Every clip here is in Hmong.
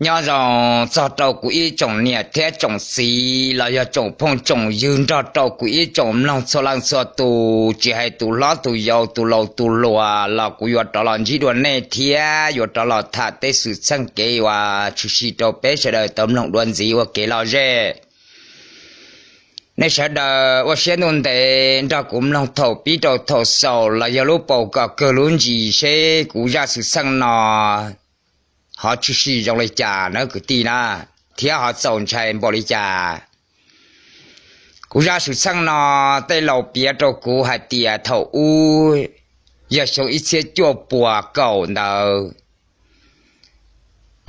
Nyob zoo txog rau kuv ib tsoom niam thiab tsoom txiv los yog tsoom phooj tsoom ywg nrog rau kuv ib tsoom mloog txhua leej txhua tus, tsis hais tus hlob tus yau tus laus tus hluas los kuv yuav rov los ntsib dua nej thiab yuav rov los tham tej xwm txheej kev uas tshwm sim rau peb sawv daws tau mloog dua ntxiv ua kev lom zem. Nej sawv daws ua siab ntuj ntev nrog kuv mloog thaum pib rau thaum xaus los yog lub paus kom kawg lub ntsis seb kuv zaj xwm txheej no ho tshwm sim zoo li cas na kwv tij na, thiab ho txaus ntshai npaum li cas. Kuv zaj xwm txheej no tej laus piav rau kuv hais tias thaum ub yog xyoo ib txhiab cuaj puas kaum ntawd,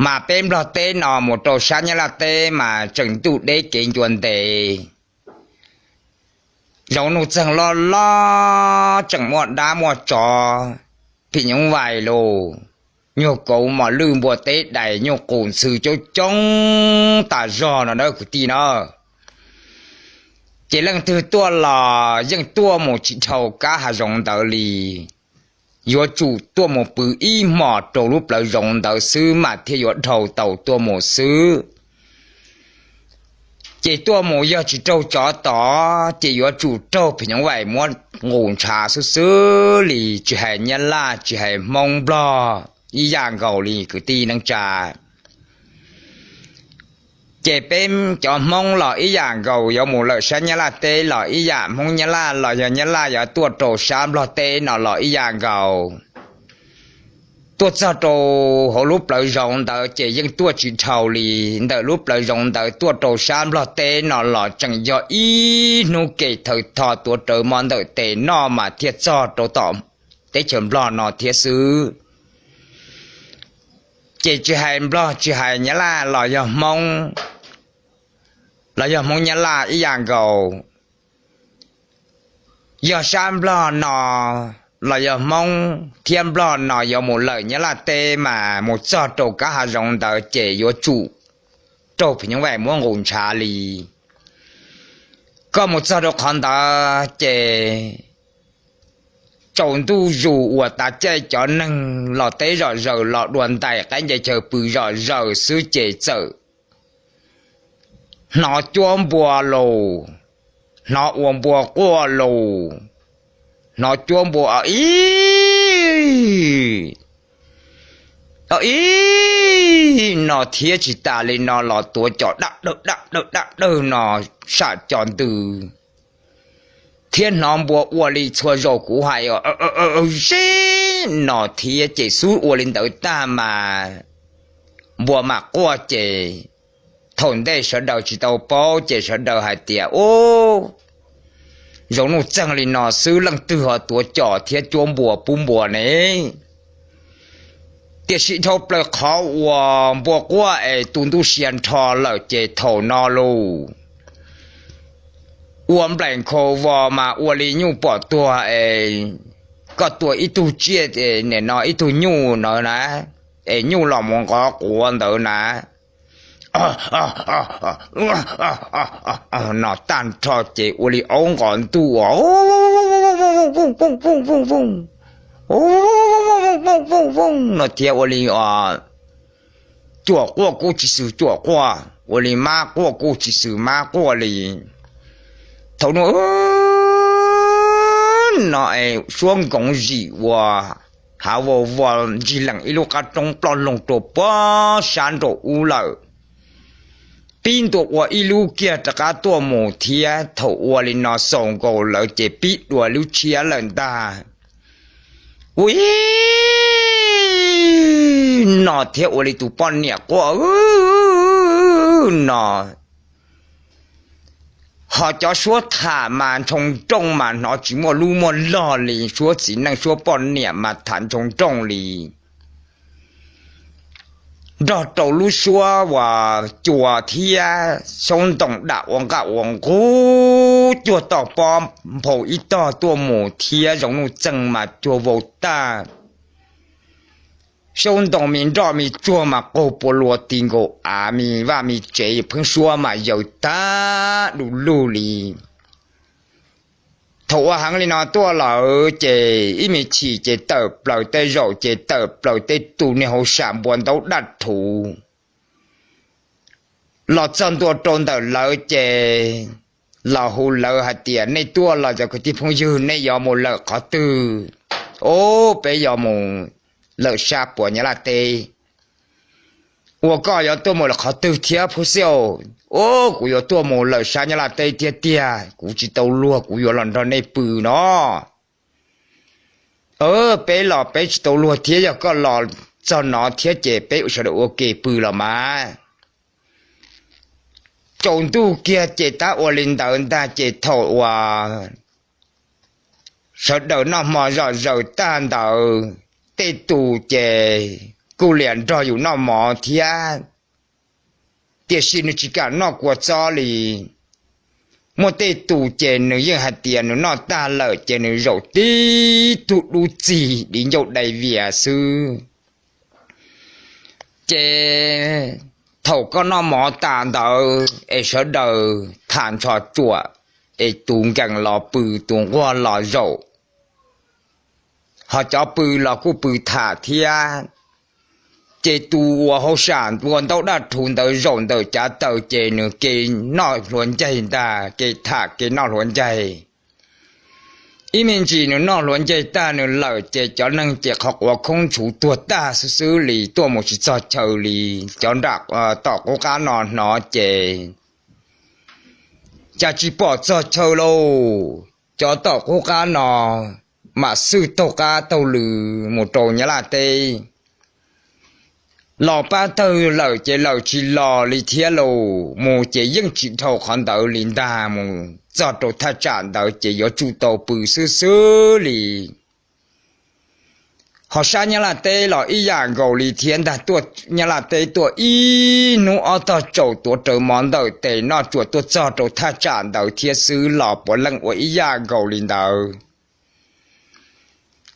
mas peb Nplog teb no mus rau sab Nyab Laj teb mas tseem ntuj deb kev ncua ntev. Zoov nuj txeeg loj loj tseem muaj dab muaj tsov, phim nyuj vais lus, nyuag kauv mos lwj npua teb dais nyuj qus ntxhw coob coob tas zog no na kwv tij na. Ces leej twg tuaj los yeej tuaj mus tsis dhau kab hav zoov ntawd li. Yuav tsum tuaj mus pw ib hmos rau lub plawv zoov ntawd xwb mas thiaj yuav dhau tau tuaj mus xwb. Ces tuaj mus yog tsis raug tsov tod ces yuav tsum raug phim nyuj vais muab nqus ntshav xwb xwb li, tsis hais Nyab Laj tsis hais Hmoob Nplog ib yam nkaus li kwv tij neej tsa. Ces peb cov Hmoob los ib yam nkaus, yuav mus lawm sab Nyab Laj teb los ib yam, Hmoob Nyab Laj los yog Nyab Laj yuav tuaj rau sab Nplog teb no los ib yam nkaus. Tuaj txog rau hauv lub plawv zoov ntawd ces yeej tuaj tsis dhau li. Ntawm lub plawv zoov ntawd tuaj rau sab Nplog teb no los tseem yog ib hnub ke thawv tho tuav rawv mov ntawm tes noj mas thiaj txog rau tom teb chaws Nplog no thiab xwb. Ces tsis hais Nplog tsis hais Nyab Laj los yog Hmoob, los yog Hmoob Nyab Laj ib yam nkaus. Yog sab Nplog no los yog Hmoob thiab Nplog no yuav mus lawm Nyab Laj teb mas mus txog rau kab hav zoov ntawd ces yuav tsum raug phim nyuj vais muab nqus ntshav li. Koj mus txog rau qhov ntawd ces tsaus ntuj zus uas tav caij cov neeg los teb zom zaws los dua ntais qaib nce chaw pw zom zaws xwb ces txawm hnov cuab npua lus, hnov ua npua quaj lus, hnov cuab npua ib ib no thiab tsis tas li no los tuav cos dab dawg dab dawg dab dawg no sam cov ntws, thiab hnov npua ua li txhua zaus kuv hais zeb no thiab ces xub ua li ntawd tag mas npua mam quaj ces thaum ntej sawv daws tsis tau paub ces sawv daws hais tias, Ub, zoov nuj txeeg li no xwb leej twg ho tuav cos thiab cuab npua pub npua ne? Tiam sis dhau plaws qhov uas npua quaj es tu ntuj sia nrho lawm ces thaum no lus ua nplaim nkhaus vos mas ua li nyuj pom tuag es koj tua ib tug tsiaj, nim no ib tug nyuj ntawd na, es nyuj los mus nqov quav ntawd na, no tag nrho ces ua li aub nqos ntuj no thiab ua li cuam quaj kuj tsis xws cuam quaj, ua li mab quaj kuj tsis xws mab quaj li. Thaum no, no es suab nkoov zim ua hav vau vos ntsis lees ib lub qab roob ploj loo rau puag sab nraum ub lawm. Pib ntua ua ib lub kiag rov qab tuaj mus thiab, thaum ua li no xaus nkaus lawm ces pib dua lub tshiab lawm ntag. Ua ib no thiab ua li tus poj niam quaj no, ho cov suab tham mas ntshoo nrooj mas hnov tsis muaj lub muaj log li, suab txiv neej suab poj niam mas tham ntshoo nrooj li. Nrog rau lub suab uas cua thiab xyoob ntoo dam ua nqaj ua nqug cuag toj pob nphau ib tog tuaj mus thiab zoov nuj txeeg mas cuag vau tag. Xyoob ntoo me nroj me tsuag mas qaug pua lua ti nkaus av, me vaj me tsev pheeb suab mas yaws tag du lug li. Thaum ua heev li no tuaj lawm ces ib me chim ces tawm plaws tej zaum ces tawm plaws tej tus niag hauv sam npua ntaub daj rhuv. los txog ntua rau ntawm lawv ces los hu lawv hais tias, nej tuaj los cov kwv tij phooj ywg, nej yuav mus lawm qhov twg? Ob, peb yuav mus lawm sab puag Nyab Laj teb. Ua koj yuav tuaj mus lawm qhov twg thiab Phub Xib? Ob, kuv yuav tuaj mus lawm sab Nyab Laj teb thiab tiag, kuv tsis tau luag, kuv yuav los nrog nej pw no. Peb los peb tsis tau luag thiab, yog koj los txog no thiab ces peb sawv daws ua ke pw los mas. Tsaus ntuj kiag ces tab ua li ntawd ntag ces thaum uas sawv daws noj hmo zom zaws tag ntawd, tej tus ces kuj liam nrog yus noj mov thiab, tiam sis nws tsis kam noj kua txob li. Muaj tej tus ces nws yeej hais tias nws noj tag lawm ces nws zaum tib tug dub txig di ncauj dai vias xwb. Ces thaum koj noj mov tas ntawd es sawv daws tham ntsho tsuam, es tus nkees los pw, tus nquag los zaum, ho cov pw los kuj pw tham thiab. Ces tus uas hauj sam ua ntaub daj rhuv ntawd zaum ntawm cav taws ces nws ke noj hluav ncaig ntag, ke tham ke noj hluav ncaig. Ib me ntsis nws noj hluav ncaig tag nws lawm ces cov neeg ces qhov quav khoob ntshuv tuag tag xwb xwb li, tuaj mus tsis txog chaw li. Cov nram tom qub qab no hnov ces cas tsis pom txog chaw lauj. Cov tom qub qab no mam xwj taug qab taug lw mus rau Nyab Laj teb. Los pab tawg lawm ces lawm tsis los li thiab lauj, mus ces yeej tsis dhau qhov ntawd li ntag, mus txog rau thaj tsam ntawd ces yuav tsum tau pw xwb xwb li. Ho sab Nyab Laj teb los ib yam nkaus li thiab ntag, tuaj Nyab Laj teb tuaj ib hnub ob tog tsaus tuav rawv mov ntawm tes noj tsuam tuaj txog rau thaj tsam ntawd thiab xwb los puav leej ua ib yam nkaus li ntawd.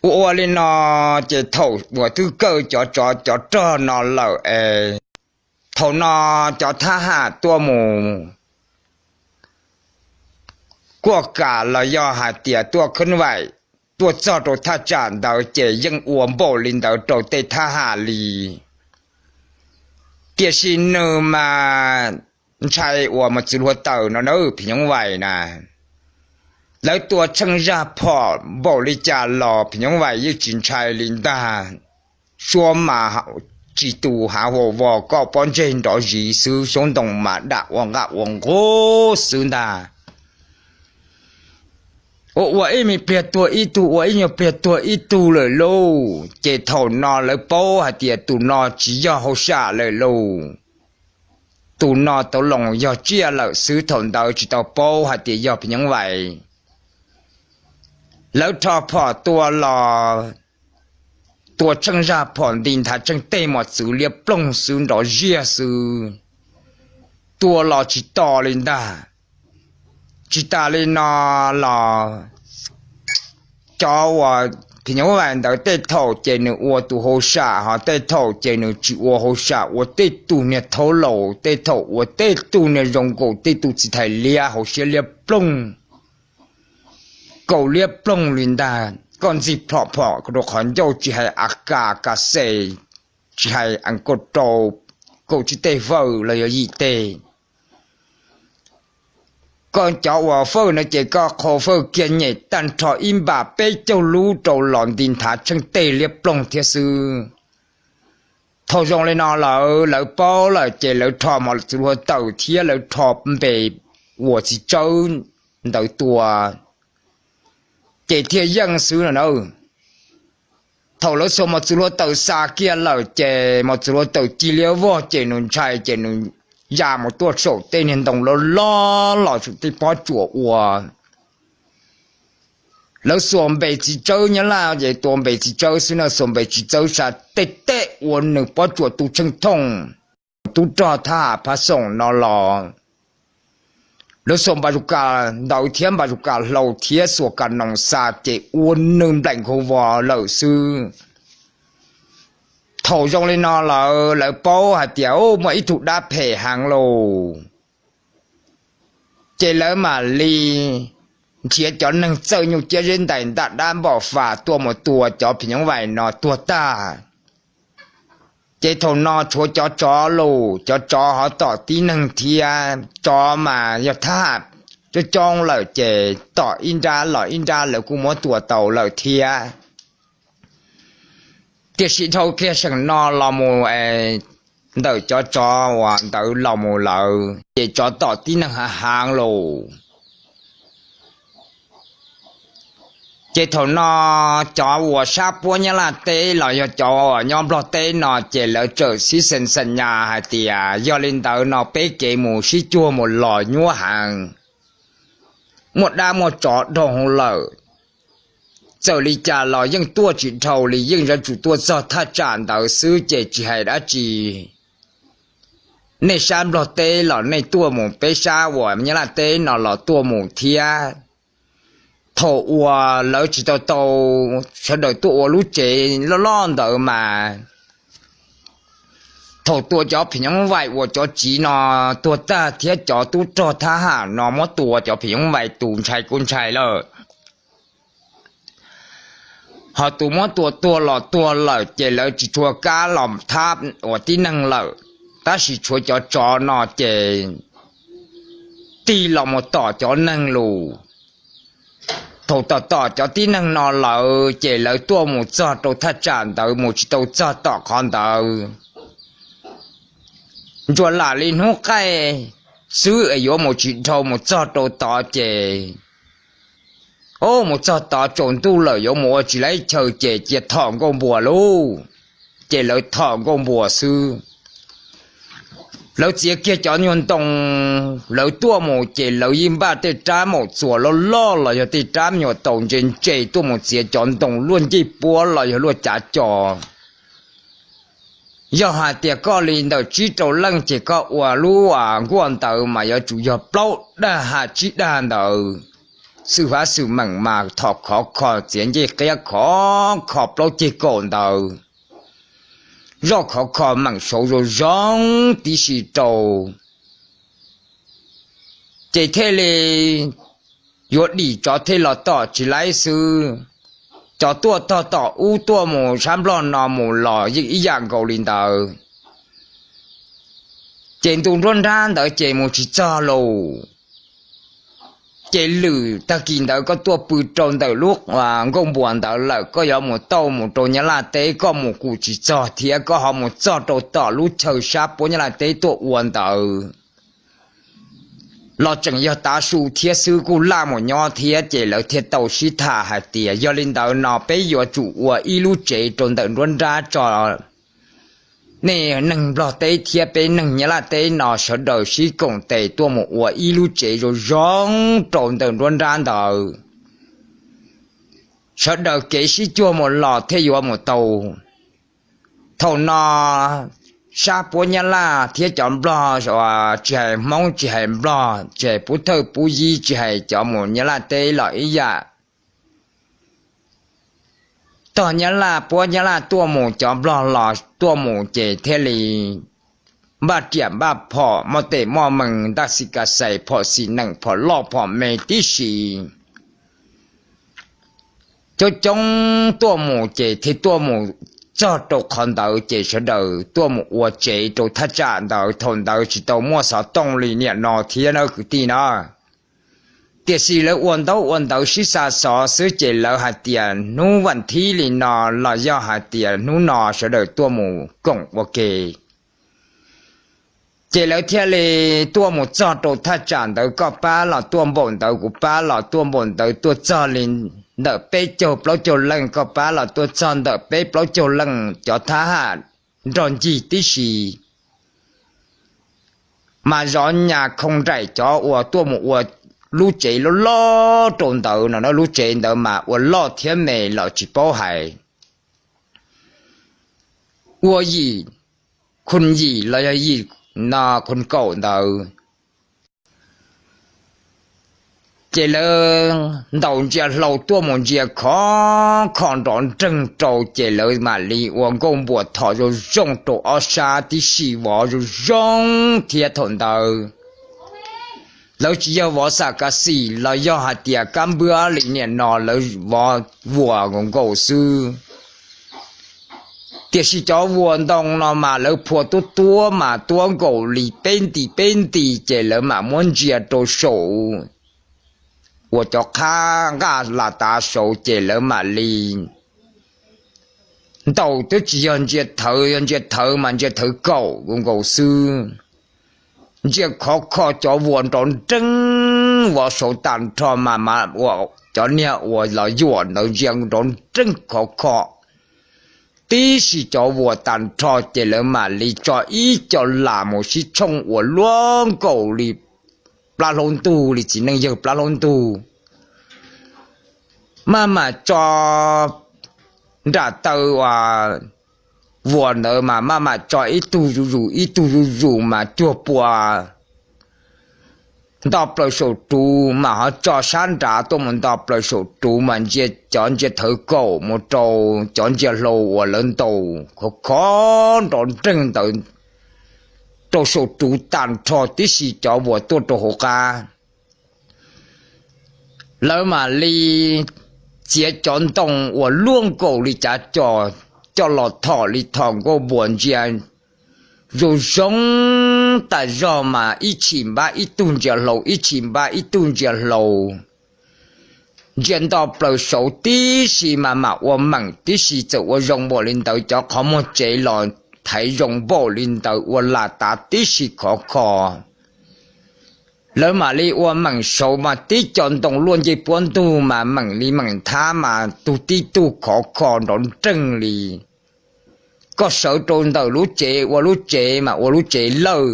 Ua ua li no ces thaum uas twb kawg cov tsov cov rog no lawm es thaum no cov thab ham tuaj mus kuaj kam los yog hais tias tuaj khab vaim tuaj txog rau thaj tsam ntawd ces yeej ua npaum li ntawd rau tej thab ham li. Tiam sis nws mas ntshai uas mos txwv hluav taws no na phim nyuj vais na. Lawv tua tsheej zaj phom npaum li cas los phim nyuj vais yeej tsis ntshai li ntag. Suab mas tsis tus hav huas vos koj pob ntseg nrov zis xwb, xyoob ntoo mas dam ua nqaj ua nqug xwb ntag. Ua ua ib me pliag tuag ib tug, ua ib nyuag pliag tuag ib tug lawm lauj. Ces thaum no lawv paub hais tias tus no tsis yog hauj sam lawm lauj. Tus no tau loos yog tsiaj lawm xwb, thaum ntawd tsis tau paub hais tias yog phim nyuj vais. Lawv rho phom tua los tua tsheej zaj phom nti nthav tsheej teg mos txwv liab ploog xwb, nrov ziaj xwb, tua los tsis to li ntag. Tsis tas li no los cov uas phim nyuj vais ntawd tej thaum ces nws ua tus hauj sam, ho tej thaum ces nws tsis ua hauj sam, ua tej tug niag thaub laus, tej thaum ua tej tug niag zoo nkaus tej tug txiv thais liab hauv siab liab ploog, kaus liab ploog li ntag. Koj ntxig plhom phom rau qhov ncauj tsis hais a kas kas xes, tsis hais a kaus rau, kaum tsib teg fawj los yog yim teg. Koj cov uas fawj no ces koj qhau fawj kiag nyem tag nrho ib npam peb caug lub rau los nti nthav tsheej teg liab ploog thiab xwb. Thaum zoo li no lawm lawv paub lawm ces lawv rho mos txwv hluav taws thiab lawv rho npe uas txiv tsawb ntawd tua, ces thiaj yeej xwb no na. Thaum lawv xuas mos txwv hluav taws xa kiag lawm ces mos txwv hluav taws cig liab vog ces nws ntshai ces nws ya mus tuaj saum tej niag ntoo loj loj los saum tej pob tsuas uas lawv xuas npe txiv tsawb Nyab Laj ces tua npe txiv tsawb xwb na, xuas npe txiv tsawb sa tej tej ua nws pob tsuas tu tsheej thooj. Tub rog thab ham phav xoom no los lawv xuas npa zus kas ntawd thiab npa zus kas hlau thiab xuas kas noos xa ces ua nws nplaim nkaus vos lawm xwb. Thaum zoo li no lawm lawv paub hais tias muaj ib tug dab phem heev lauj. Ces lawv mam li nrhiav cov neeg txawj nyuj ciab zeb ntais ntaj dab npom fas tuaj mus tua cov phim nyuj vais no tuag tag. Ces thaum no tshuav cov tsov los, cov tsov ho tom tib neeg thiab. Tsov mas yog thab ham coob coob lawm ces tom ib nrab los ib nrab lawv kuj muab tua tau lawm thiab. Tiam sis dhau kiag seem no los mus ntawm cov tsov uas ntawd los mus lawm ces tsov tom tib neeg hav heev los. Ces thaum no cov uas sab puab Nyab Laj teb los yog cov uas nyob Nplog teb no ces lawv txawm sib xees xas nyas hais tias yog li ntawd no peb kev mus sib cuag mus los nyuab heev, muaj dab muaj tsov dhau hwv lawm. Txawm li cas los yeej tuaj tsis dhau li, yeej yuav tsum tuaj txog thaj tsam ntawd xwb ces tsis hais dab tsi. Nej sab Nplog teb los nej tuaj mus peb sab uas Nyab Laj teb no los tuaj mus thiab. Thaum uas lawv tsis tau tau sawv daws tuaj ua lub tsev loj loj ntawd mas thaum tua cov phim nyuj vais uas cov tsiv no tuag tag thiab cov tub rog thab ham no muab tua cov phim nyuj vais tus ntshai kuj ntshai lawm. Ho tus muab tua tuag los tuag lawm ces lawv tsis tshua kam los thab uas tib neeg lawm, tab sis tshuav cov tsov no ces tig los mus tom cov neeg lus. Thaum tom tom cov tib neeg no lawm ces lawv tuaj mus txog rau thaj tsam ntawd mus tsis tau txog tom qhov ntawd. Ntsuas lam li hnub qaij xwb es yuav mus tsis dhau mus txog rau tod ces, o, mus txog tod tsaus ntuj lawm yuav mus ua tsis laib chaw ces cia thom nkuaj npuas lauj. Ces lawv thom nkuaj npuas xwb. Lawv txiav kiag cov nyuag ntoo, lawv tuaj mus ces lawv yeej npaj tej rab maum txuas loj loj los yog tej rab me nyuam taus ntse ntse tuaj mus txiav cov ntoo luaj ncej puab los yog luaj cav co. Yog hais tias koj li ntawm tsib rau leej ces koj ua lub nkuaj ntawd mas yuav tsum yog plaub dag ha tsib dag ntawd. Xwm fav xwm meem mas thom khov kho txiav ncej qiab khov kho plaub ceg kaum ntawd, zoj khov kho meem saud zoo zoo tib si rau ces thiaj li yuav dim tsov thiaj los tom tsis laib xwb. Cov tuaj tog tom ub tuaj mus sab Nplog no mus los yeej ib yam nkaus li ntawd. Ces ntu nruab nrab ntawd ces mus tsis txog lus. Ces lwm tag kis ntawd koj tuaj pw rau ntawm lub nkuaj npuas ntawd lawm koj yuav mus tau mus rau Nyab Laj teb koj mus kuj tsis txog thiab, koj ho mus txog rau tom lub chaw sab puab Nyab Laj teb tuaj ua ntawd los tseem yog tav su thiab xwb kuj laj mus nyob thiab. Ces lawv thiaj tau sib tham hais tias yog li ntawd no peb yuav tsum ua ib lub tsev rau ntawm nruab nrab tso. Nej neeg Nplog teb thiab peb neeg Nyab Laj teb no sawv daws sib koom tes tuaj mus ua ib lub tsev zoo zoo rau ntawm nruab nrab ntawd. Sawv daws kev sib cuag mus los thiaj yuav mus tau. Thaum no sab puab Nyab Laj thiab cov Nplog, tsis hais Hmoob tsis hais Nplog tsis hais Pub Thawj Pub Yib tsis hais cov mus Nyab Laj teb los ib yam, tog Nyab Laj puab Nyab Laj tuaj mus cov Nplog los tuaj mus ces thiaj li npaj riam npaj phom muaj tes muaj mees ntaj xis kas xais phom xis nees phom loj phom me tib si. Coob coob tuaj mus ces thiaj tuaj mus txog rau qhov ntawd ces sawv daws tuaj mus ua tsev rau thaj tsam ntawd. Thaum ntawd tsis tau muaj xov tooj li niam no thiab na kwv tij na. Tiam sis lawv ua ntaub ua ntawv sib xa xov xwb ces lawv hais tias hnub vas thib li no los yog hais tias hnub no sawv daws tuaj mus koom ua ke. Ces lawv thiaj li tuaj mus txog rau thaj tsam ntawd, koj pab los tuaj npaum ntawd, kuv pab los tuaj npaum ntawd, tuaj txog li ntawm peb caug plaub caug leej, koj pab los tuaj txog ntawm peb plaub caug leej cov thab ham nrog ncig tib si. Mas zov nyas khoo nraim cov uas tuaj mus ua lub tsev loj loj rau ntawd no, lub tsev ntawd mas ua loj thiab me los tsis paub hais. Ua yim, khun yim los yog yim no khun kaum ntawd. Ces lawv ntaus ntsia hlau tuaj mus ntsia khov kho nrov nreeg rau ces lawv mam li ua nkuaj npuas thom zoo zoo rau ob sab tib si vov zoo zoo thiab thaum ntawd. Lawv tsis yog vov xam kav xim los yog hais tias kab npwab li niam no, lawv vov vuas nkaus nkaus xwb. Tiam sis cov vuas ntoo no mas lawv phua tuab tuab mas tuab nkaus li peb nti peb nti ces lawv mam muab ntsia rau saum uas cov qhab nqaj las tav saud ces lawv mam li ntaus, twb tsis yog ntsia thawv, yog ntsia thawv mas ntsia thawv kaum nkaus xwb. Ntsia khov kho cov vuas nrov nreeg vov saud tag nrho mas, mas ua cov niag uas los yuam ntawd ntsia nrov nreeg khov kho tib si cov vuas tag nrho ces lawv mam li tso ib co las mus sib tshooj uas luaj nkaus li plab hlaub ntug li txiv neej yawg plab hlaub ntug, maj mam tso nram taw uas vuas ntawd mas maj mam tso ib tug zuj zus ib tug zuj zus mas cuag pua nto plaws saum ruv mas ho tso sab nrad tuaj mus nto plaws saum ruv mas ntsia cov ntsia thawv kaum mus rau cov ntsia hlau uas lawv ntaus khov kho nrov nreeg ntawd rau saum ruv tag nrho tib si cov vuas tuaj rau hauv qab. Lawv mam li txiav cov ntoo uas luaj nkaus li cav co coj los thom li thom nkauj npuas ntsia zoo zoo tas zog mas ib tshim npab ib tug ntsia hlau ib tshim npab ib tug ntsia hlau. Ntsia nto plaws saud tib si mas mam ua meem tib si txawm ua zoo npaum li ntawd cov qhov muag tsev los thaiv zoo npaum li ntawd ua lam tav tib si khov kho. Lawv mam li ua meem saud mas tib co ntoo luaj ncej puab ntug mas meem li meem thab mas tug tib tug khov kho nrov nreeg li. Koj sawv rau ntawm lub tsev ua lub tsev mas ua lub tsev lawj.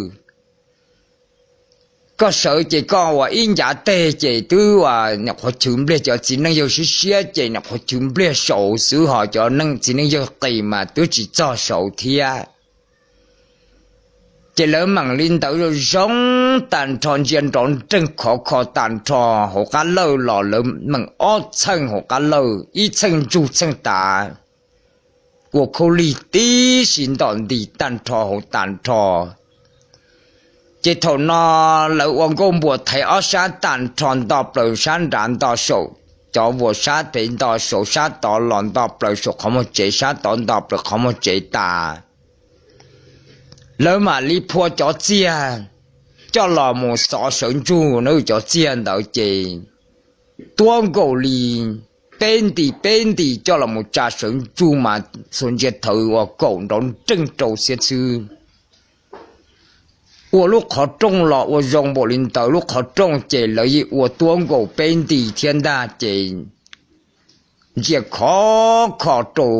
Koj sawv ces koj ua ib ncav teg ces twb ua nyuam qhuav chwv npliag cov txiv neej yawg siab siab ces nyuam qhuav chwv npliag saud xwb ho cov txiv neej yawg qis mas twb tsis txog saud thiab. Ces lawv meem li ntawd zoo zoo tag nrho ntsia nrov nreeg khov kho tag nrho hauv qab lawj los lawv meem ob txheej hauv qab lawj ib txheej ntsug txheej tav ua khaub lig tib si ntom nti tag nrho hauv tag nrho. Ces thaum no lawv ua nkauj npuas thaiv ob sab tag nrho nto plaws sab nrad nto saum cov vuas sab pem nto saud sab tod los nto plaws saum qhov muag tsev sab tod nto plaws qhov muag tsev tas. Lawv mam li phua cov txiag coj los mus xov sawv ntsug na cov txiag ntawd ces tuab nkaus li peb nti peb nti coj los mus tsa sawv ntsug mas xuas ntsia thawv ua kaum nrov nreeg rau xiab xwb. Ua lub qhov rooj los ua zoo npaum li ntawd lub qhov rooj ces lawv yeej ua tuab nkaus peb nti thiab ntag ces ntsia khov kho rau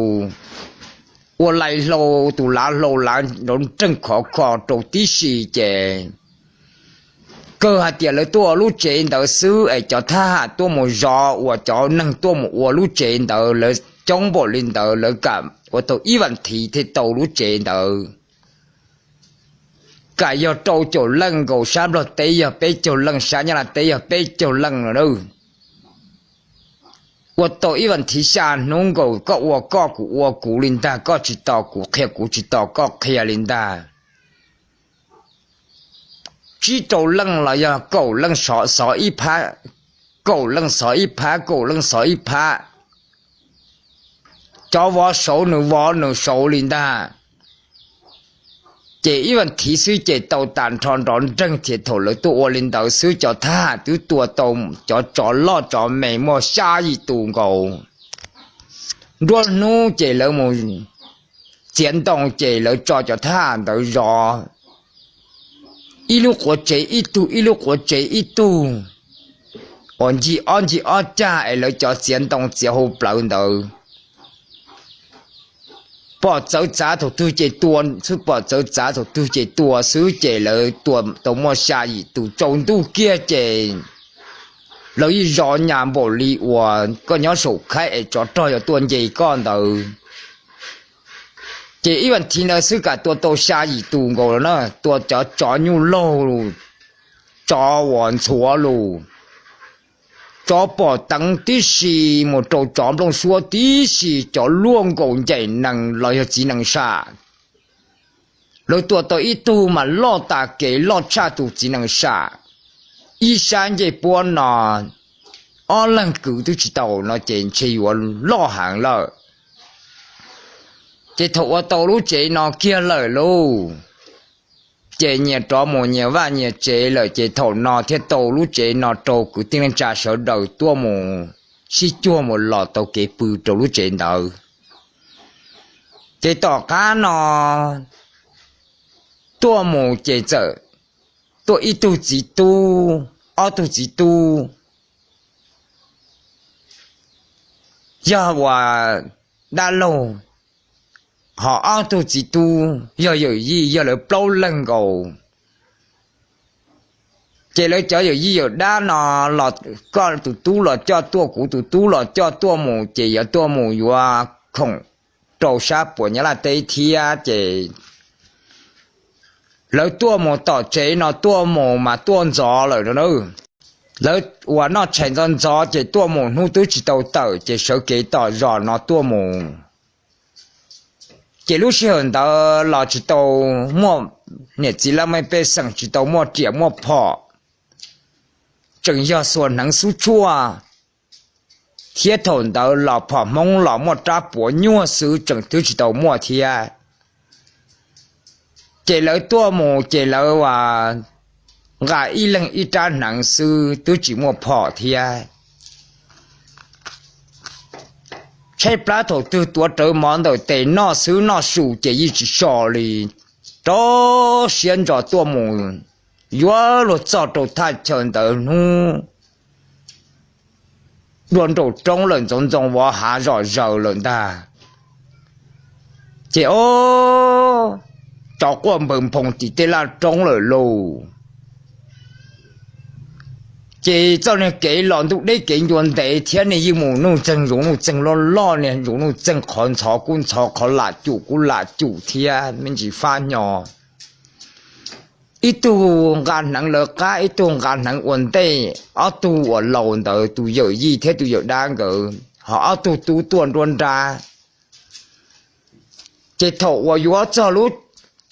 ua lais hlau tus lav hlau lav nrov nreeg khov kho rau tib si ces kawg hais tias lawv tuaj ua lub tsev ntawd xwb es cov thab ham tuaj mus zov uas cov neeg tuaj mus ua lub tsev ntawd lawv coob npaum li ntawd lawv kam ua tau ib vas thiv thiaj tau lub tsev ntawd. Kam yog rau caum leej nkaus sab Nplog teb yog peb caug leej sab Nyab Laj teb yog peb caug leej no na. Ua tau ib vas thiv xya hnub nkaus koj ua koj kuv ua kuv li ntag koj tsis tos kuv qhia kuv tsis tos koj qhia li ntag. Tsib rau leej los yog kaum leej xov ib phab, kaum leej xov ib phab kaum leej xov ib phab. Cov vov saud nws vov nws saud li ntag. Ces ib vas thiv xwb ces tau tas nrho nrov nreeg thiab thaum lawv tuaj ua li ntawd xwb cov thab ham twb tua tau cov tsov loj tsov me muaj xya yim tus nkaus. Nruab hnub ces lawv mus txiav ntoo ces lawv tso cov thab ham ntawd zov ib lub quav tsev ib tug ib lub quav tsev ib tug uas ncig ob ncig ob cag es lawv cov txiav ntoo txiav hauv plawv ntawd pom txawv txav thaum twg ces tua xwb, pom txawv txav thaum twg ces tua xwb ces lawv tua tau muaj xya yim tus tsaus ntuj kiag ces lawv yeej zov nyas npaum li uas koj nyob saum khaib es tsov rog yuav tuaj nce koj ntawd. Ces ib vas thiv ntawd xwb kam tua tau xya yim tus nkaus los na, tua cov tsov nyuj laug lus, tsov uas ntxhuav lus, tsov pom teev tib si mus rau tsov nplooj suab tib si, cov luaj nkaus ncaim nees los yog txiv nees sam. Lawv tua tau ib tug mas loj tas kev loj tshaj tus txiv nees sam. Ib sab ncej puab no ob leeg kwv twb tsis tau no ces ntshe yuav loj heev lawm. Ces thaum ua tau lub tsev no kiag lawm lauj, ces nyias rov mus nyias vaj nyias tsev lawm, ces thaum no thiaj tau lub tsev no rau kwv tij neej tsa sawv daws tuaj mus sib cuag mus los tau kev pw rau lub tsev ntawd. Ces tom qab no tuaj mus ces txawm tuaj ib tug txiv tub, ob tug txiv tub, yog uas dab laug, ho ob tug txiv tub yog yawm yij, yog lawv plaub leeg nkaus. Ces lawv cov yawm yij yawm dab no los, koj tus tub los coj tuaj, kuv tus tub los coj tuaj mus, ces yuav tuaj mus yuav khoom rau sab puas Nyab Laj teb thiab. Ces lawv tuaj mus tom tsev no tuaj mus mas tuaj ntxov lawm no. Lawv uas noj tshais ntxov ntxov ces tuaj mus hnub twb tsis tau tawm ces sawv kev tom zos no tuaj mus. Ces lub sij hawm ntawd los tsis tau muaj niam txiv laj mej pej xeem, tsis tau muaj riam muaj phom, tseem yog xuas hneev xub tshuaj, thiab thaum ntawd los phom Hmoob los muaj rab puav nyuaj xwb, tseem twb tsis tau muaj thiab. Ces lawv tuaj mus ces lawv as nqa ib leeg ib rab hneev xwb, twb tsis muaj phom thiab. Tshaib plab thaum twg tuav rawv mov ntawm tes noj xwb, noj su ces yeej tsis so li. Rau siab ntso tuaj mus, yuav luag txog rau thaj chaw ntawd hnub dua nraum roob lawm, ntxoov ntxoo vov hav zom zaws lawm ntag. Ces o, tsov quaj nphawv nphoo tim tej laj roob lawm lauj. Ces txoj niag kev los ntuj deb kev ncua ntev thiab, nej yeej mus nuj txeeg zoov nuj txeeg loj loj, niag zoov nuj txeeg qhov ntxhov kuj ntxhov, qhov lam cum kuj lam cum thiab, me ntsis fab nyo. Ib tug nqa hneev lawv qab, ib tug nqa hneev ua ntej, ob tug uas laus ntawd tus yawm yij thiab tus yawm dab nkawd, ho ob tug tub tuaj nruab nrab. Ces thaum uas yuav txog lub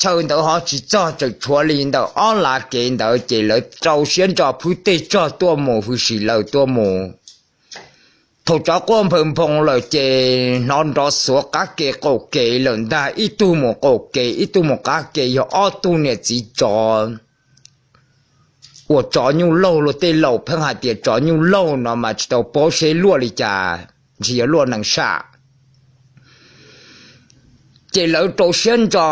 chaw ntawd ho tsis txog, tseem tshuav li ntawm ob lav kev ntawd, ces lawv rau siab ntso phwb tej tsog tuaj mus, hwj sim lawm tuaj mus. Thaum tsov quaj nphawv nphoo lawm ces hnov nrov xuav qab ke qaum kev lawm ntag, ib tug mus qaum kev ib tug mus qab ke, yog ob tug niam txiv tsov uas tsov nyuj laug, luag tej laus pheej hais tias tsov nyuj laug no mas tsis tau paub seb luaj li cas, ntshe yog luaj nees sam. Ces lawv rau siab ntso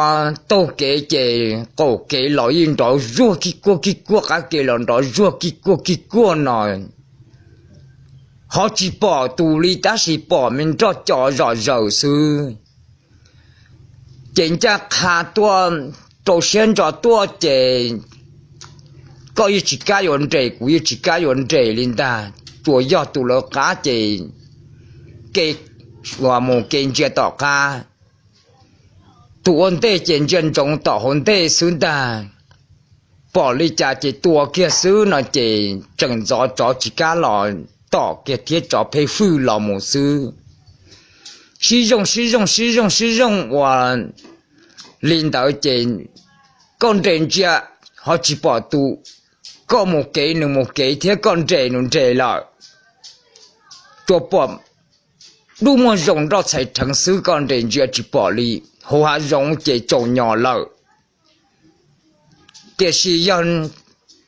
taug kev ces qaum kev los yeej nrov zuag kig kuag kig kuag, qab ke los nrov zuag kig kuag kig kuag no, ho tsis pom tus li tab sis pom me nroj co zom zaws xwb. Ces ncaj qha tuaj, rau siab ntso tuaj ces koj yeej tsis kam yuav nres, kuv yeej tsis kam yuav nres li ntag, tsuas yog tus lawv qab ces ke mus ke ntsia tom qab, tus ua ntej ces ntsia ntsoov tom hauv ntej xwb ntag. Pom li cas ces tua kiag xwb no ces tseem ntxov, tsov tsis kam los tom kiag thiab, tsov pheej fwj los mus xwb. Sib zooj sib zooj sib zooj sib zooj ua li ntawd ces koj nres ntsia ho tsis pom tus, koj mus kev nws mus kev thiab, koj nres nws nres lawm, tsuas pom dub muag zoo nroj txhais rheev xwb, koj nres ntsia tsis pom li. Hauv hav zoov ces tsaus nyos lawm. Tiam sis yog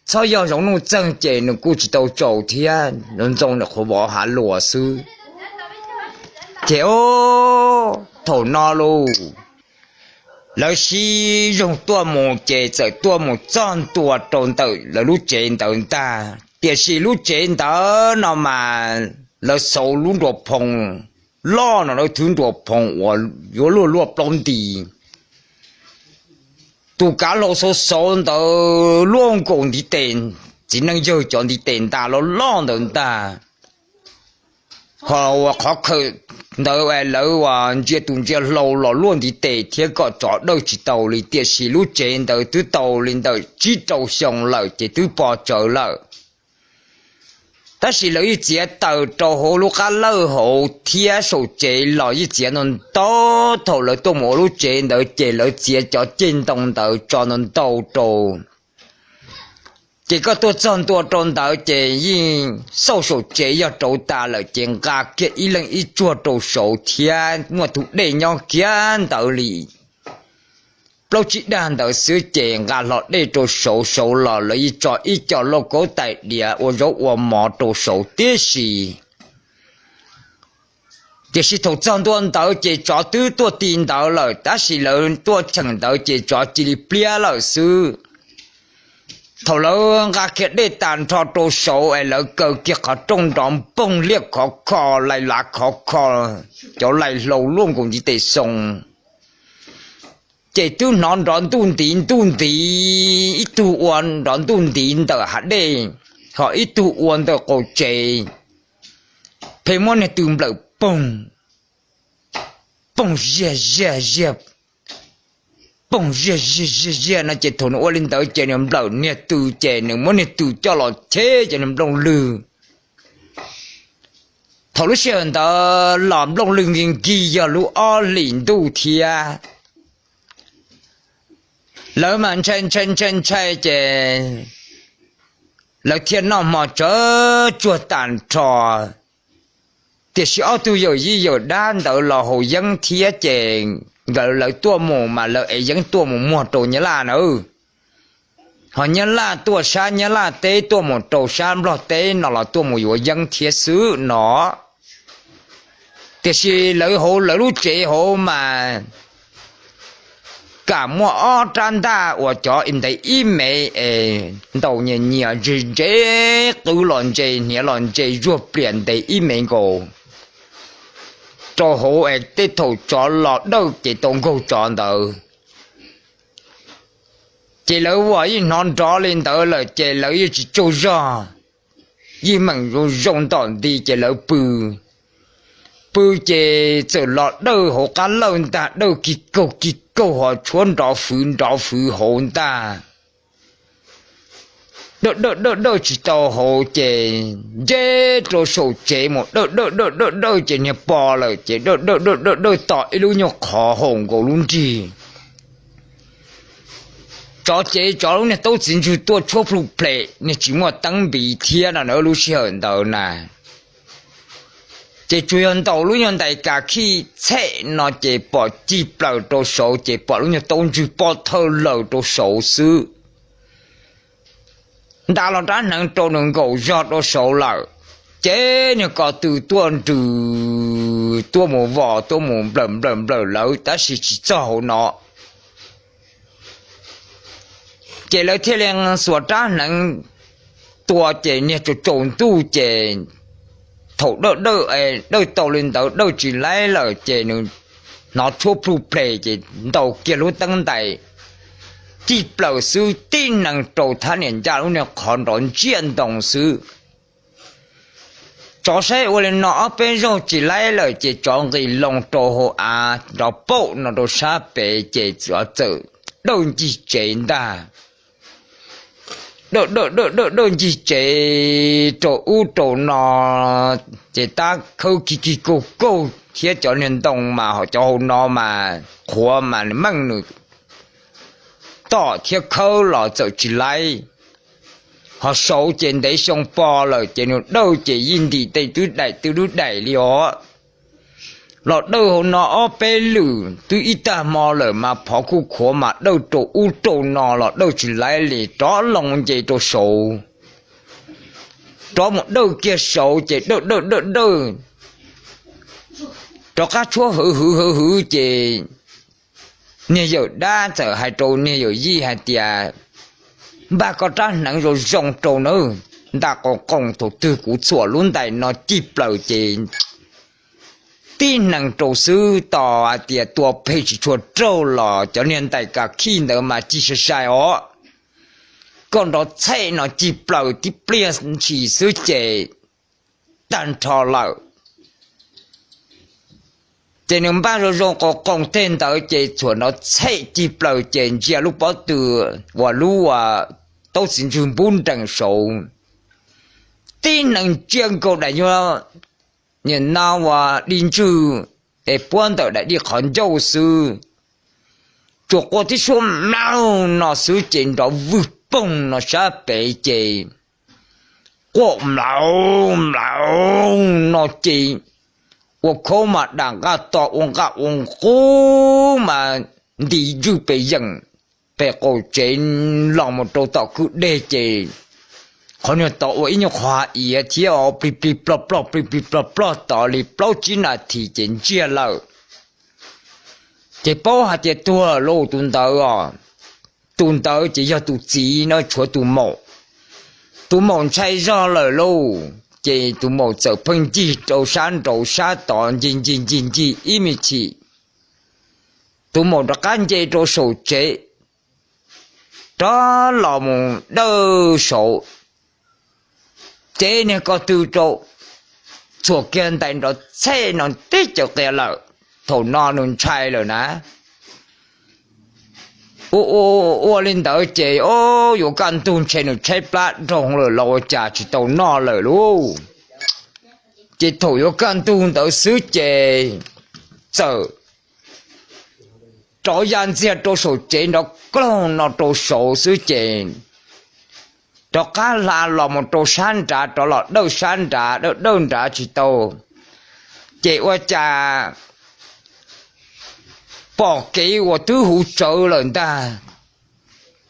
txhob yog zoov nuj txeeg ces nws kuj tsis tau tsaus thiab, ntxoo ntxoo nws qhuav vov hav luas xwb. Ces o, thaum no lauj, lawv sib zoog tuaj mus ces txawm tuaj mus txog ntua rau ntawm lawv lub tsev ntawd ntag. Tiam sis lub tsev ntawd no mas lawv xauv lub nruas phoo loj no, lawv thwb nruas phoo uas yuav luaj luaj plaub nti. Tus kav hlau xauv xauv ntawd luaj nkaus ntiv tes, txiv neej yawg cov ntiv tes nta loj loj ntawd ntag. Ho uas qhov khawm ntawd lawv uas ntsia tus ntsia hlau los luaj ntiv tes thiab, kom tsov dawj tsis tau li. Tiam sis lub tsev ntawd twb tau li ntawm tsib rau xyoo lawm ces twb pov tsawv lawm. Tab sis lawv yeej txiav taws rau hauv lub qab lawj hauv thiab saum tsev los yeej txiav ntau ntau. Thaum lawv tuaj mus ua lub tsev ntawd ces lawv txiav cov ceg ntoo ntawd tso ntau ntau rau Ces koj tuaj txog ntua rau ntawd ces yeej xauj saum tsev yog rauv tas lawm ces nqa kiag ib leeg ib tsuag rau saud thiab muaj tus dej nyob kiag ntawd li plaub tsib dag ntawd xwb ces nqa hlo dej rau saud, saud los lawv yeej tso ib co lauj kaub tais diav ua zaub ua mov rau saud tib si. Tiam sis thaum txog ntua ntawd ces tsov twb tuaj ti ntawd lawm, tab sis lawv tuaj cheem ntawd ces tsov cia li pliab lawm xwb. Thaum lawv nqa kiag dej tas nrho rau saud es lawv kaw kiag qhov rooj nrov npoog liaj khov kho, lais lav khov kho, cov lais hlau luaj nkaus ntiv tes xoo. Ces twb hnov nrov ntuj ntiv ntuj ntiv, ib tug ua nrov ntuj ntiv ntawm hav dej, ho ib tug ua ntawm qaum tsev, pheej muab niag tw nplawm poog, poog ziag ziag ziag, poog ziag ziag ziag ziag no ces thaum nws ua li ntawd ces nws nplawm niag tw ces nws muab niag tw coj los cheb cov niag nplooj lwg. Thaum lub sij hawm ntawd los nplooj lwg nkig nkig yog lub ob hlis ntuj thiab. Lawv mas ntshai ntshai ntshai ntshai ces lawv thiaj noj hmo tsawv tsuag tas nrho. Tiam sis ob tug yawm yij yawm dab ntawd los haus yeeb thiab ces nkawd lawv tuaj mus mas lawv ev yeeb tuaj mus muag rau Nyab Laj na. Ho Nyab Laj tuaj sab Nyab Laj teb tuaj mus rau sab Nplog teb no los tuaj mus yuav yeeb thiab xwb no. Tiam sis lawv hauv lawv lub tsev hauv mas kam muaj ob rab ntaj uas cov ntev ib mev es ntaus nyias nyias ntse ntse, qwv los ntse hniav los ntse zuag plias ntev ib mev nkaus rau hauv es tej thaum tsov los dawj ces tau nkaug tsov ntawd. Ces lawv vam yeej hnov nrov li ntawd lawm ces lawv yeej tsis tsaug zog, yeej meem zoo zoo ntom nti ces lawv pw. Pw ces txawm los dawj hauv qab lawj ntag, dawj kig kaug kig kaug ho tshuab nrov fwv nrov fwv hauv ntag. Dawj dawj dawj dawj tsis tau hauv ces nce rau saum tsev mus dawj dawj dawj dawj dawj ces niag po lawm ces dawj dawj dawj dawj dawj tom ib lub nyuag qhov haum nkaus lub nrig. Tsov ces tsov lub niag taub txiv ntswg tuaj tshuab plhu ples, niag tsis muaj teeb npiv thiab no na lub sij hawm ntawd na. Ces tsuas yog ntaus lub nyuag ntais kas khij txhej no ces pom cig plaws rau saud ces pom lub nyuag taub ntswg pob thawj lawm rau saud xwb. Nta los rab hneev rau nws nkaum zog rau saud lawm, ces niag ko tw tuaj nrws tuaj mus vos tuaj mus nplawm nplawm nplawm lawv tab sis tsis txog hauv no. Ces lawv thiaj li xuas rab hneev tua ces niag tsaus tsaus ntuj ces thaum dawj dawj dawj tau li ntawd dawj tsis laib lawm ces nws hnov tshuab plhu ples ces ntaus kiag lub teeb ntais cig plaws xwb tib neeg rau thab niam ncaj lub niag qhov nrov ntsiaj ntoo xwb. Tsov saib ua li no ob peb zaug tsis laib lawm ces tsov nqis loo rau hauv av nrov paum no rau sab pem ces tsov txawm dawj ncig tsev ntag. Dawj dawj dawj dawj dawj ncig tsev rau ub rau no ces tab khawb kig kig kaug kaug thiab cov niag ntoo mas ho cov hauv no mas qhuav mas meej nws tom thiab khawb los txawm tsis laib. Ho saud ces ntev xyoo po lawm ces nws dawj ces yeej ntim tej twb daim twb dub daim li os. Los dawj hauv no ob peb lwm twb ib tag hmo lawm mas phov kuj khuav mas dawj rau ub rau no los dawj tsis laib li rov loo nce rau saud. Rov mus dawj kiag saud ces dawj dawj dawj dawj rov qab tshuab hwv hwv hwv hwv ces niag yawm dab txawm hais rau niag yawm yij hais tias, npaj koj rab hneev zoo zoo rau nawb, nta qoos qoos thaum twg kuv txhuam lub ntais no cig plaws ces tib neeg rau xwb tos hais tias tua phem tsis tshua raug los cov niag ntais kas khij ntawd mas cig sai sai os. Koj nrov txhej no cig plaws tib pliag ntshis xwb ces tag nrho lawm. Ces nws npaj zoo zoo qoos qoos tej ntawd ces txhuam nrov txhej cig plaws ces ntsia lub pob tw uas lub taub txiv ntswg npub nrees saud, tib neeg ntsia nkaus daim nyuag niag no uas di ntswg es puab ntawm daim di qhov ncauj xwb. Tsuas qua tib suab mlaug no xwb ces nrov vwg poog no sab pem ces quaj mlaus mlaus no ces ua khaub mas dam nqaj to ua nqaj ua nqub mas nti ywj pes yeem pem qaum tsev los mus rau tom kwj deg ces qhov niag tod ua ib nyuag qhov hav iav thiab os, plig plig plog plog plig plig plog plog tod li plaub tsib nas this ces ntsiag lawm. Ces paub hais tias tuag lauj tus ntawd os. Tus ntawd ces yog tus txiv no tshuav tus maum. Tus maum ntshai zog lawm lauj ces tus maum txawm pheej ncig rau sab nraud sab tod ncig ncig ncig ncig ib me chim. Tus maum rov qab nce rau saum tsev, rov los mus dawj saud, ces niag ko tw rau, txhuam kiag ntais nrov txhej no tib caws qia lawm. Thaum no nws ntshai lawm na. Ua ua ua li ntawd ces o, yuav kaj ntug ntshe nws tshaib plab dhau lawm los ua cas tsis tau noj lawm lauj. Ces thaum yuav kaj ntug ntawd xwb ces txawm rov ya ntxiag rau saum tsev nrov kloog no rau saud xwb ces rov qab hla los mus rau sab nrad, rov los dawj sab nrad, dawj dawj nrad tsis tau, ces ua cas pom kev uas twb huv tsawv lawm ntag.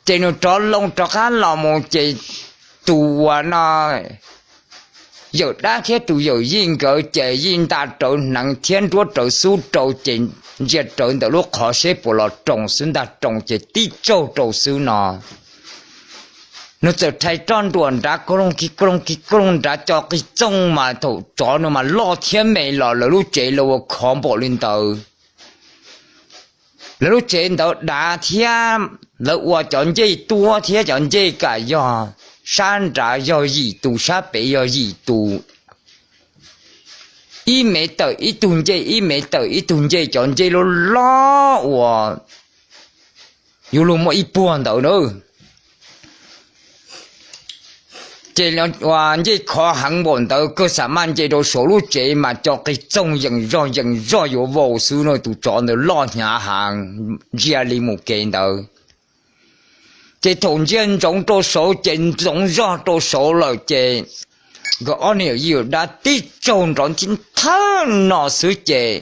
Ces nws rov loo rov qab los mus ces tus uas no yawm dab thiab tus yawm yij nkawd ces yij nta rawv hneev thiab nruab rawv xub rau ces ntsia rawv ntawm lub qhov seb puas los roos xwb ntag, roos ces tib tsaug rau xwb no. Nws txawm rhais roj nruam nrad, koj looj kij koj looj kij koj looj nrad co qig txooj mas thaum tsov nws mas loj thiab me los lawv lub tsev los ua khov npaum li ntawd. Lawv lub tsev ntawd dav thiab lawv ua cov ncej tuab thiab cov ncej kam yog sab nrad yog yim tus sab pem yog yim tus, ib me tawm ib tug ncej ib me tawm ib tug ncej, cov ncej loj loj uas yuav luag muaj ib puag ntawd na. Ces ncej khov heev npaum ntawd kawg xam maj nce rau saum lub tsev mas co qig txoog yees zog yees zog yuav vau xwb no, tus tsov ntawd loj hnyav heev ntsia li mus kev ntawd. Ces thaum ntsia ntsoov rau saud ces ntsoov zog rau saud lawm ces nkawd ob niag yawm yij yawm dab tib tsaug nrov nthib thawj no xwb ces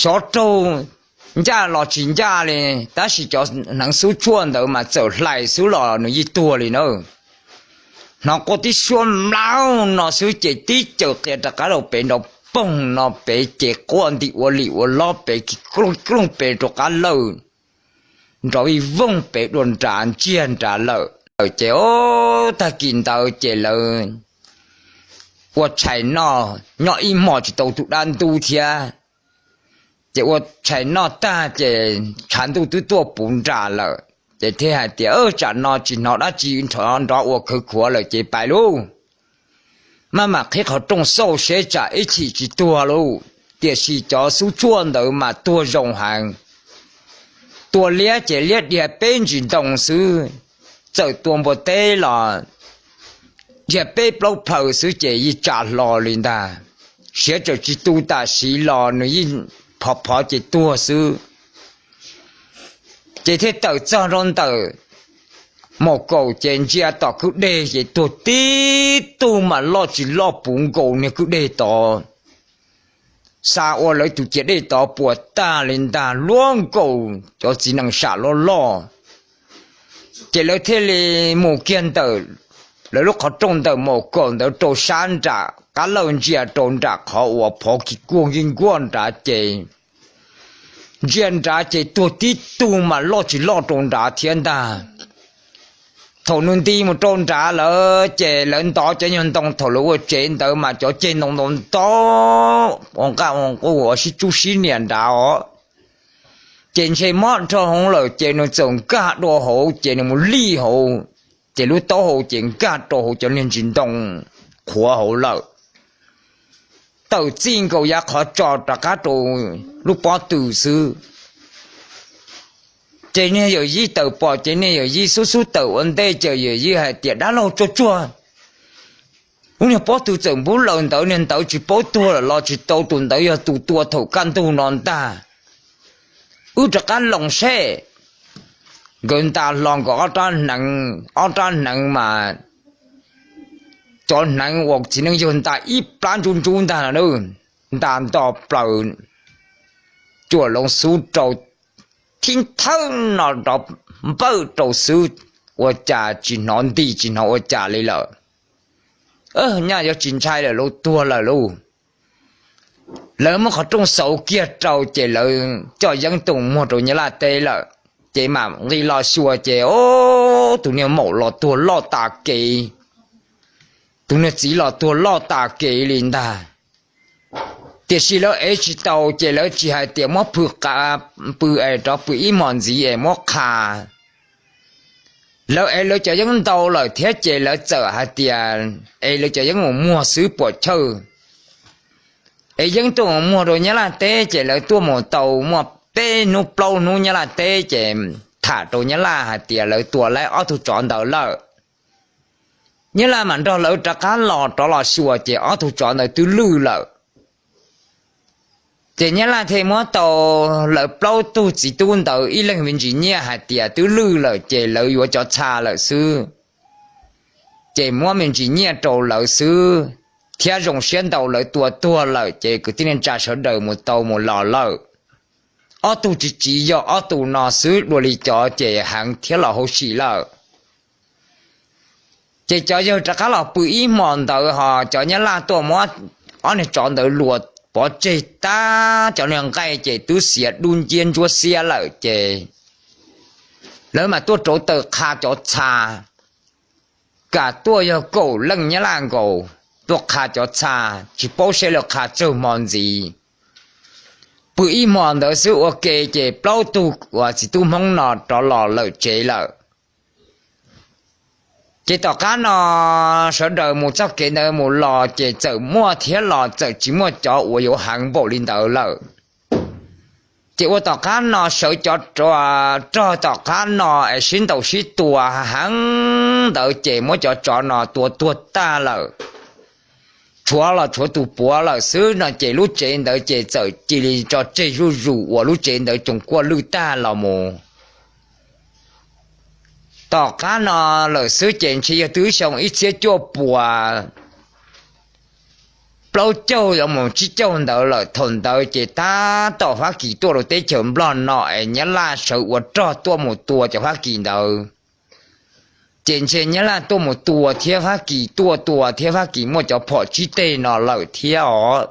xyov raug ncaj los tsis ncaj li, tab sis cov hneev xub tshuaj ntawd mas txawm hlais xwb los nws yeej tuag li na. Hnov quaj tib suab mlaug no xwb ces tib caws qia rov qab rau pem nrov poog no pem ces quaj nti ua lim ua lob pem kis klooj pem rau qab lawj, nrov vij voog pem dua nrad ntsiag nrad lawm. Ces tag kis ntawd ces lawv ua tshais noj, nyob ib hmos tsis tau tus dab ntub thiab. Ces ua tshais noj tag ces tshav ntuj twb tuaj puv nram lawm, ces thiaj hais tias, Tsam no tsis hnov dab tsi nrov ua khawv khuav lawm ces pais lauj. Maj mam qhib qhov rooj xauj seb tsam ib chim tsis tuag lauj. Tiam sis cov xub tshuaj ntawd mas tuag zoo heev. Tua liab ces liab dhia peb ntsis ntoo xwb, txawm tua npua teb los dhia peb plaub plhaws xwb ces yeej tsa hlo li ntag. Siav txawm tsis tu tam sim los nws yeej phov phov ces tuag xwb. Ces thiaj tawm txog rau ntawm maum kaum ces ntsia tom kwj deg ces tuag tib tug mas loj tsis loj puv nkaus niag kwj deg tod. Xa ua lawv tus ciam dej tod puas tag li ntag, luab nkaus cov txiv nees sam loj loj. Ces lawv thiaj li mus kiag ntawm lawv lub qhov rooj ntawm maum kaum ntawd rau sab nram qab lawj ntsia rau nram qhov uas phov kis kuaj nkij nkuaj nrad ces ntsia nrad ces tuag tib tug mas loj tsis loj rau nrad thiab ntag. Thaum nws nti mus rau nrad lawm ces lawv ntov cov nyuag ntoo thaum lawv ua tsev ntawd mas cov ceg ntoo ntau ntau ua nqaj ua nqus ua sib tsub sib nias nrad os. Ces ntshe mob dhau hauv lawm ces nws txawm nkag dua hauv ces nws mus lij hauv, ces lub taub hau ces nkag rau hauv cov niag ntsis ntoo qhuav hauv lawm. Tawm txij nkaus yav qhov tso rov qab rau lub pob tw xwb. Ces niag yawm yij tawm pom ces niag yawm yij xub xub tawm ua ntej ces yawm yij hais tias, Dab laug tsuag tsuag, lub niag pob tw txawm npub laws ntawd, niag ntawd tsis paub tuag lawm los tsis tau, tus ntawd yog tus tua thaum kaj ntug no ntag. Wb rov qab loos seb. Nkawd nta hlo nkawd ob rab hneev, ob rab hneev mas cov hneev uas txiv neej yawg nta ib plab ntsub ntsub ntag no, nta nto plaws, cuam loo xub rau thib thawb no rov npawj rau xwb, ua cas tsis hnov nti tsis hnov ua cas li lawm. Nyaj yuav tsis ntshai lawm lauj, tuag lawm lauj. Lawv muab qhov rooj xauv kiag rau ces lawv coj yeeb tuaj muag rau nyab laj teb lawm. Ces mam nqis los xyuas ces, o, tus niag maum los tuag loj tas kev, tus niag txiv los tuag loj tas kev li ntag. Tiam sis lawv ev tsis tau ces lawv tsis hais tias muab pw qa, pw es rov pw ib hmos ntxiv es muab qha. Lawv ev lawv cov yeeb ntau lawm thiab ces lawv txawm hais tias ev lawv cov yeeb mus muag xwb puas chawj. Ev yeeb tuaj mus muag rau nyab laj teb ces lawv tuaj mus tau muaj peb hnub plaub hnub nyab laj teb ces tham rau nyab laj hais tias lawv tua laib ob tug tsov ntawd lawm. Nyab laj mam nrog lawv rov qab los, rov los xyuas ces ob tug tsov ntawd twb lwj lawm. Ces nyab laj thiaj muab tau lawv plaub tug txiv tub ntawd ib leeg me ntsis nyiaj hais tias twb lwj lawm ces lawv yuav cov txha lawm xwb. Ces muab me ntsis nyiaj rau lawv xwb, thiab zoo siab ntau lawv tua tuag lawm ces kwv tij neej tsa sawv daws mus tau mus los lawm. Ob tug tsis tsiv yog ob tug no xwb, dua li cov ces heev thiab los hauv sim lawm. Ces cov yawg rov qab los pw ib hmos ntawd ho cov nyab laj tuaj muab ob niag tsov ntawd luas pov tseg tag, cov niag nqaij ces twb xiav dub nciab ntsuab xiab lawm ces lawv mam tuaj rauv taws qha cov txha. Kam tuaj yog kaum leej nyab laj nkaus tuaj qha cov txha, tsis paub seb lawv qha tsawg hmo ntxiv. Pw ib hmos ntawd xwb ua ke ces plaub tug uas txiv tub hmoob no rov los lawm tsev lawm. Ces tom qab no sawv daws mus txoj kev ntawd mus los ces txawm muaj thiab los txawm tsis muaj cov uas yuav heev npaum li ntawd lawm. Ces ua tom qab no sawv cov rog tom qab no es sib ntaus sib tua heev ntawd ces muab cov tsov no tua tuag tag lawm. Tshuav los tshuav tus puav lawm xwb no ces lub tsev ntawd ces txawm cia li tso tseg zuj zus uas lub tsev ntawd tsoos kuaj lwj tag los mus. Tom qab no lawm xwb ces ntshe yog twb xyoo ib txhiab cuaj puas plaub caug yuav mus tsib caug ntawd lawm. Thaum ntawd ces tab tom Fab Kis tuaj rau teb chaws Nplog no es Nyab Laj sawv ua rog tuaj mus tua cov Fab Kis ntawd. Ces ntshe Nyab Laj tuaj mus tua thiab Fab Kis tuaj tua thiab Fab Kis muaj cov phom tsib teg no lawm thiab os.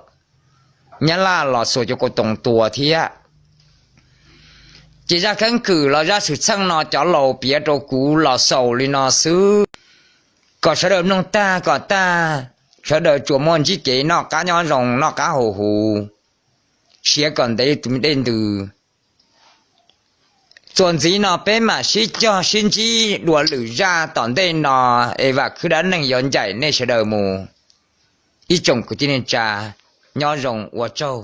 Nyab Laj los xuas cov kaus toos tua thiab. Ces zaj keeb kwm los zaj xwm txheej no cov laus piav rau kuv los xaus li no xwb. Kom sawv daws mloog tag kom tag, sawv daws tsuas muaj ntsib kev noj qab nyob zoo noj qab haus huv, siav kom ntev li tus me dej ntws. Txuas ntxiv no peb mam sib cog sib ntsib dua lwm zaj tom ntej no, es vam khwv dab neeg yuav ncaim nej sawv daws mus. Ib tsoom kwv tij neej tsa, nyob zoo ua tsaug.